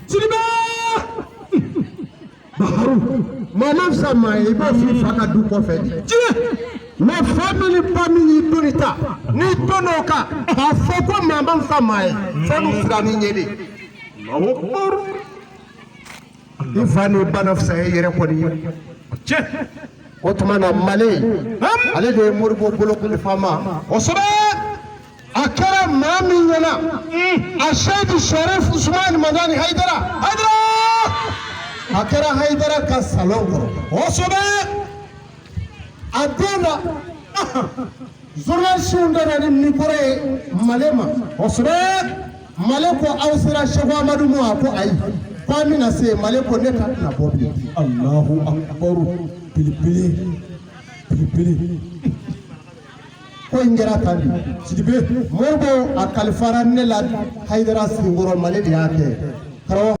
Sidibe. Maa ma fisa maa ye, i b'o f'i fa ka du kɔfɛ de. Tiɲɛ. Mais fa min ni ba min y'i doni ta, n'i donn'o kan k'a fɔ ko maa ma fisa maa ye, fɛn n'u sirann'i ɲɛ de. Allahu akbar. I fa n'i ba na fisaya i yɛrɛ kɔni ye. Tiɲɛ. O tuma na, Male, ale de ye Moribo bolo kalifa ma. Kosɛbɛ. A kɛra maa min ɲɛna, a Seyidu Sharif Usumani Madani Hayidara. Hayidara. A kɛra Hayidara ka salon kɔrɔ. Kosɛbɛ. A den na, journaliste nana ni micro ye Male ma. Kosɛbɛ. Male ko: "Aw sera Seko Amadu ma?" A ko: "Ayi." Ko: "An bɛna se." Male ko: "Ne ta tɛna bɔ bilen." Allahu akbar, belebele, belebele. Ko in kɛra tan de. Sidibe. Moribo, a kalifara ne la Hayidara senkɔrɔ, Male de y'a kɛ karamɔgɔ.